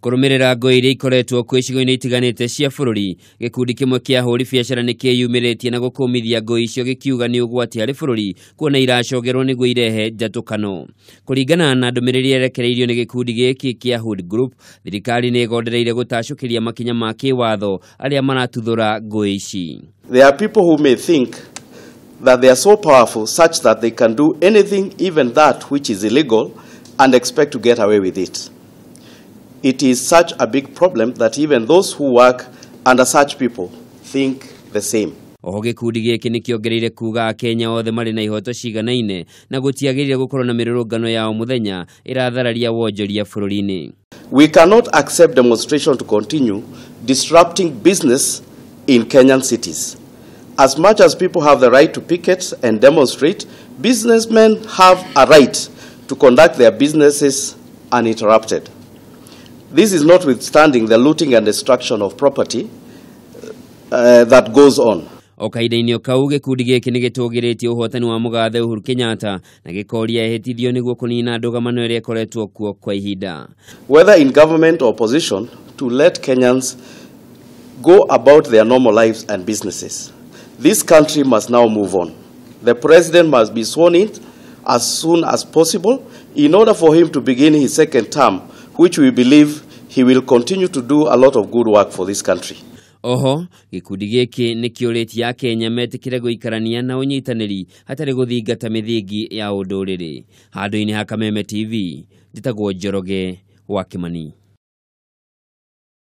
Kũrũmĩrĩra ngũĩ iria ikoretwo kuo icigo-inĩ itiganĩte cia bũrũri, gĩkundi kĩmwe kĩa ahũri biacara nĩ kĩyumĩrĩtie na gũkũmithia ngũĩ icio gĩkiuga nĩ ũgwati harĩ bũrũri kuona iracogerwo nĩguo irehe njatũkano. Kũringana na ndũmĩrĩri yerekereirio nĩ gĩkundi gĩkĩ kĩa Hood Group, thirikari nĩ ĩgondereire gũtacũkĩria makinya ma kĩwatho arĩa maratuthũra ngũĩ ici. There are people who may think that they are so powerful such that they can do anything, even that which is illegal, and expect to get away with it. It is such a big problem that even those who work under such people think the same. Oho gĩkundi gĩkĩ nĩ kĩongereire kuga Akenya othe marĩ na ihoto ciganaine na gũtiagĩrĩire gũkorwo na mĩrũrũngano ya o mũthenya ĩrathararia wonjoria bũrũri-inĩ. We cannot accept demonstration to continue disrupting business in Kenyan cities. As much as people have the right to picket and demonstrate, businessmen have a right to conduct their businesses uninterrupted. This is notwithstanding the looting and destruction of property that goes on. O kahinda-inĩ o kau, gĩkundi gĩkĩ nĩ gĩtũgĩrĩtie ũhotani wa mũgathe Uhuru Kenyatta na gĩkoria ehĩtithio nĩguo kũnina ndũgamano ĩrĩa ĩkoretwo kuo kwa ihinda. Whether in government or opposition, to let Kenyans go about their normal lives and businesses. This country must now move on. The president must be sworn in as soon as possible in order for him to begin his second term, which we believe he will continue to do a lot of good work for this country. Oho gĩkundi gĩkĩ nĩ kĩũrĩtie Akenya metĩkĩre gũikarania na ũnyitanĩri hatarĩ gũthingata mĩthingi ya ũndũrĩrĩ. Handũ-inĩ ha Kameme TV, njĩtagwo Njoroge wa Kĩmani.